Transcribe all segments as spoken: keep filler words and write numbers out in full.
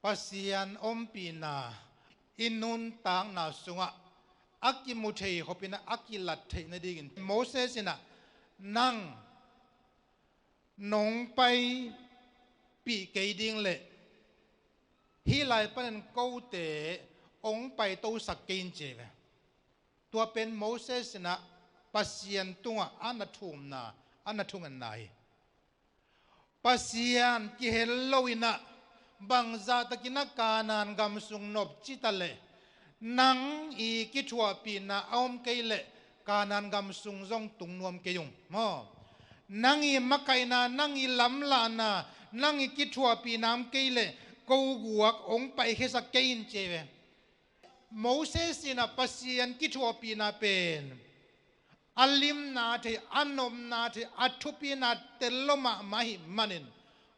Pasian ompihna i nuntakna sungah a kimu thei khopin a kilat theih nadingin Moses in ah, nang nong paipih kei ding leh hih lai panin kote hong paitosak kei in ci hi ve. Tua pen Moses in ah Pasian tungah a na thumna, a na thungetna hi. Pasian kihel lo in ah bangzahtakin a Kanaan gam sung nop cita leh nang i kithuahpihna a om kei leh Kanaan gam sung zong tung nuam kei ung maw? Nang i makaihna, nang i lamlahna, nang i kithuahpihna om kei leh ko guak hong paikhiasak kei in ci hi ve. Moses in ah Pasian kithuahpihna pen a limna thei, a nopna thei, a thupina tel lo mahmah ahih manin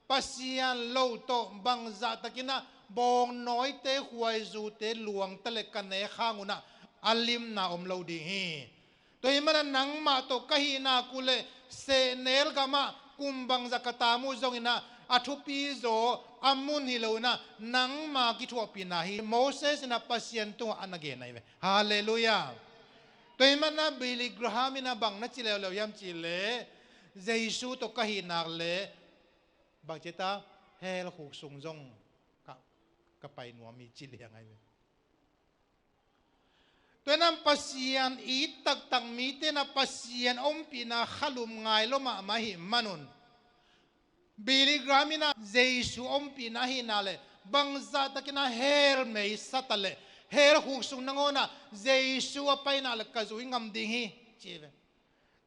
Pasian lo tawh bangzahtakin ah bawngnawite, khuaizute luangta leh ka nek hang un ah a limna om lo ding hi. Tua ahih manin nangmah tawh ka hih nak uh leh sehnel gamah kum bangzah ka tam uh zongin ah a thupi zaw a mun hi lo in ah nangma kithuahpihna hi, Moses in ah Pasian tungah a na gen ahi ve. Halleluiah. Tua ahih manin ah Billy Graham in ah bang na ci leuleu hiam cih leh, Jesu tawh ka hih nak leh bangci ta, hell khuk sung zong ka, ka pai nuam hi ci liang ahi ve. Tua ahih manin Pasian it taktak mite in ah Pasian ompihna khalum ngai lo mahmah ahih manun Billy Graham in ah Jesu ompihna ahih nak leh bangzahtakin ah hell mei sa ta leh hell khuk sung nangawn ah Jesu a pai nak leh ka zui ngam ding hi ci hi ve.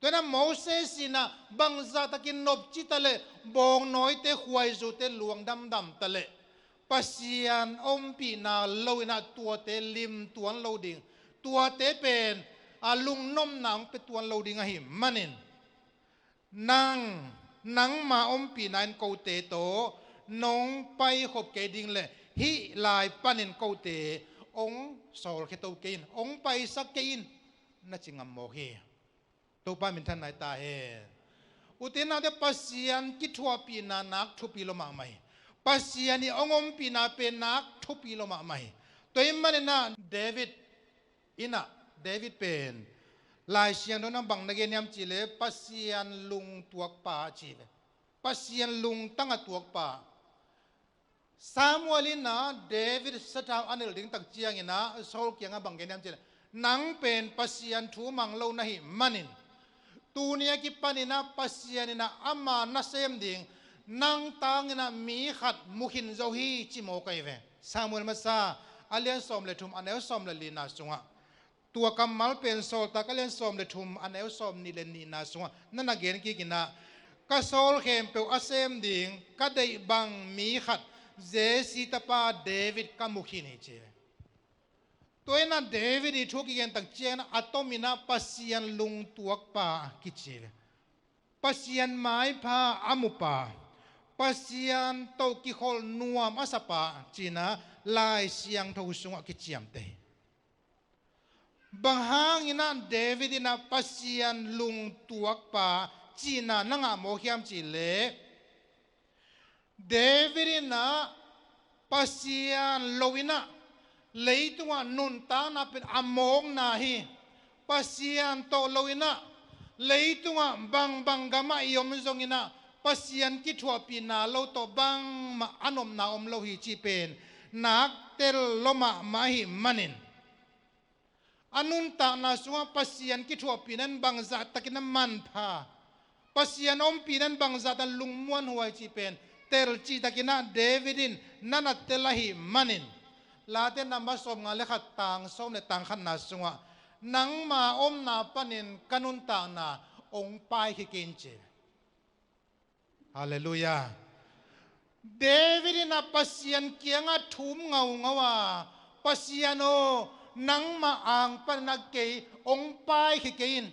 Tua ahih manin Moses in ah bangzahtakin nop cita leh bawngnawite, khuaizute luang damdam ta leh Pasian ompihna lo in ah tuate lim tuan lo ding, tuate pen a lungnopna hong pia tuan lo ding ahih manin nang, nangma ompihna in kote tawh nong paikhop kei ding leh hih lai panin kote hong sawlkhia to kei in, hong paisak kei in na ci ngam mawk hi. Topa minthanna hi ta hen. Ute naute, Pasian kithuahpihna nak thupi lo mahmah hi. Pasian i hong ompihna pen nak thupi lo mahmah hi. Tua ahih manin ah David in ah, David pen Lai Siangtho in ah bang na gen hiam cih leh Pasian lungtuakpa ci hi ve. Pasian lungtang a tuakpa. Samuel in ah David sathau a nilh ding tak ciangin ah Saul kiangah bang gen hiam cih leh, nang pen Pasian thu mang lo na hih manin tuni a kipanin ah Pasian in ah ama nasem ding nang tangin ah mi khat mu khin zo hi ci mawk ahi ve. Samuel masa a lian sawm le thum, a neu sawm le lina sungah. Tua kammal pen Sawltak a lian sawm le thum, a neu sawm nih le nihna sungah na na gen kik in ah, ka sawl khempeuh a sem ding ka deih bang mi khat Jesse tapa David ka mu khin hi ci hi. Tua in ah David i thu kigen tak ciangin ah a tomin ah Pasian lungtuakpa kici hi. Pasian maipha a mupa, Pasian tawh kikholh nuam a sapa ci-in ah Lai Siangtho sungah kiciamteh hi. Bang hangin ah David in ah Pasian lungtuakpa cihna na ngah mawk hiam cih leh, David in ah Pasian lo in ah leitungah nuntakna pen a mawkna hi. Pasian tawh lo in ah leitungah bangbang gamah i om zongin ah Pasian kithuahpihna lo tawh bangmah a nopna om lo hi cih pen nak tel lo mahmah ahih manin, a nuntakna sungah Pasian kithuahpihna in bangzahtakin a manpha, Pasian ompihna in bangzahtakin lungmuanhuai cih pen tel cihtakin ah David in na na tel ahih manin, Late namba sawmnga le khat, tang sawm le tang khatna sungah, nangma omna panin ka nuntakna hong paikhia kei in ci. Halleluiah. David in ah Pasian kiangah thum ngaungau a, Pasian aw, nangma ang panin ah kei hong paikhia kei in.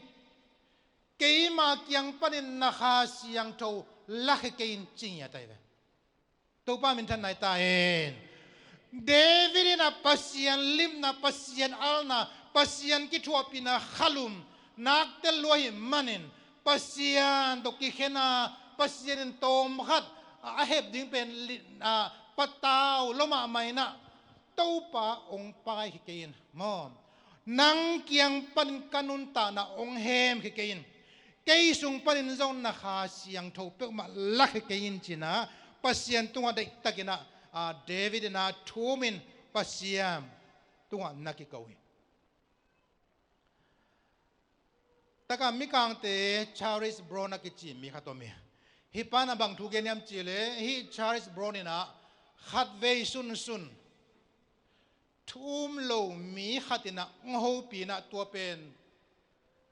Keima kiang panin na Kha Siangtho lakhia kei in ci ngiat ahi ve. Topa minthanna hi ta hen. David in ah Pasian limna, Pasian alna, Pasian kithuahpihna khalum nak tel lua ahih manin, Pasian tawh kikhen a, Pasian in tawmkhat a hep ding pen li-, a, patau mahmah in ah, Topa hong paikhia kei in maw. Nang kiang panin ka nuntakna hong hemkhia kei in. Kei sung panin zong na Kha Siangtho peuhmah lakhia kei in ci-in ah, Pasian tungah deihtakin ah, a, David in ah thu-umin Pasian tungah na kiko hi. Taka mikangte Charles Brown a kici mi khat om hi. Hih pa in ah bang thu gen hiam cih leh, hih Charles Brown in ah khatvei sunsun thu-um lo mi khat in ah hong hopih in ah, tua pen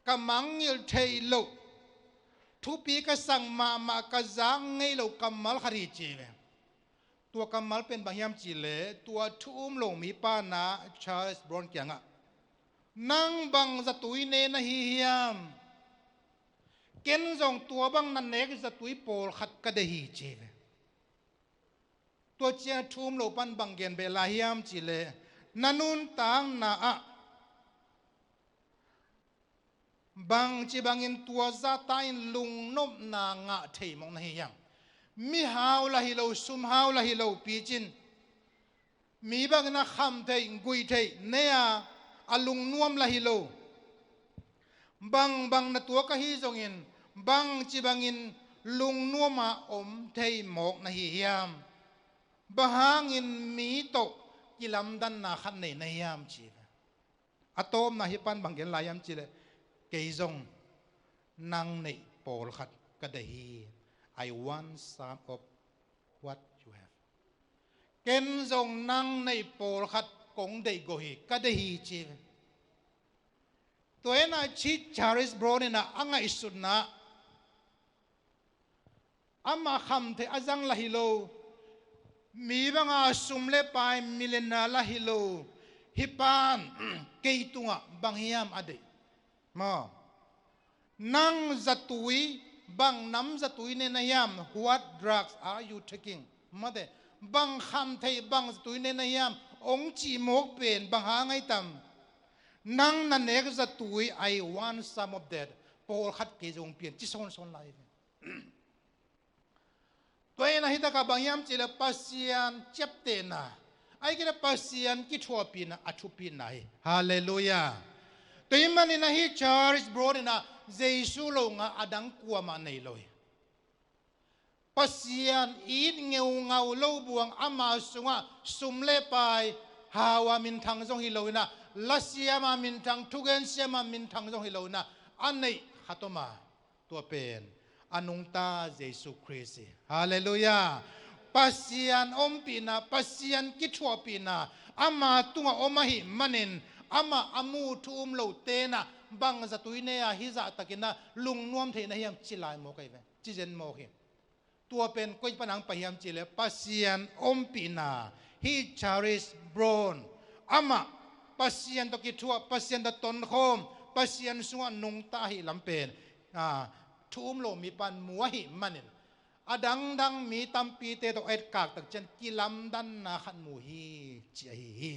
ka mangngilh theih loh, thupi ka sak mahmah, ka zak ngei loh kammal khat hi ci hi ve. Tua kammal pen bang hiam cih leh, tua thu-um lo mipa in ah Charles Brown kiangah, "Nang bang zatui ne na hi hiam? Ken zong tua bang na nek zatui pawlkhat ka deih hi," ci hi ve. Tua ciang thu-um lo pan bang gen beh lai hiam cih leh, na nuntakna ah bangci bangin tua zahta in lungnopna ngah thei mawk na hi hiam? Mihau lah hi lo, sumhau lah hi lo, picin mi bangin a kham theih, guih theih, nei a, a lungnuam lah hi lo. Bangbang na tuak ahi zongin, bangci bangin lungnuam a om thei mawk na hi hiam? Bang hangin mi tawh kilamdanna khat nei na hiam ci hi ve. A tawpna hih pan bang gen lai hiam cih leh, "Kei zong nang neih pawlkhat ka deih hi. I want some of what you have." Ken zong nang neih pawlkhat kong deih gawh hi, ka deih hi ci hi ve. Tua in ah hih Charles Brown in ah a ngaihsutna, amah kham theih a zang lah hi lo, mi banga sum le pai millionaire lah hi lo, hih pan kei tungah bang hiam a deih? Maw, nang zatui, bang nam zatui ne na hiam? What drugs are you taking? Mate, bang kham theih, bang zatui ne na hiam? Hong cih mawk pen bang hang ahi tam? Nang na nek zatui, "I want some of that. Pawlkhat kei zong pia in," ci sawnsawn lai hi ve. Tua in ah hih takah bang hiam cih leh Pasian ciaptehna, ahih kei leh Pasian kithuahpihna a thupina hi. Halleluiah. Tua ahih manin ah hih Charles Brown in ah Jesu lo ngah a dang kuamah nei lo hi. Pasian it ngeungau lo buang ama sungah sum le pai, hau a minthang zong hi lo in ah, lasiam a minthang, thugensiam a minthang zong hi lo in ah, a neih khat om a, tua pen a nungta Jesu Khrist hi. Halleluiah. Pasian ompihna, Pasian kithuahpihna ama tungah om ahih manin, amah a mu thu-um lote in ah bang zatui ne a hih zahtakin ah lungnuam thei na hiam ci lai mawk ahi ve. Ci zen mawk hi. Tua pen koi pan hong pai hiam cih leh Pasian ompihna, hih Charles Brown, amah Pasian tawh kithuah, Pasian tawh tonkhawm, Pasian sungah nungta ahih lam pen, a, thu-um lo mipa in mu ahih manin, a dangdang mi tampite tawh a etkak tak ciang kilamdanna khat mu hi, ci ahi hi.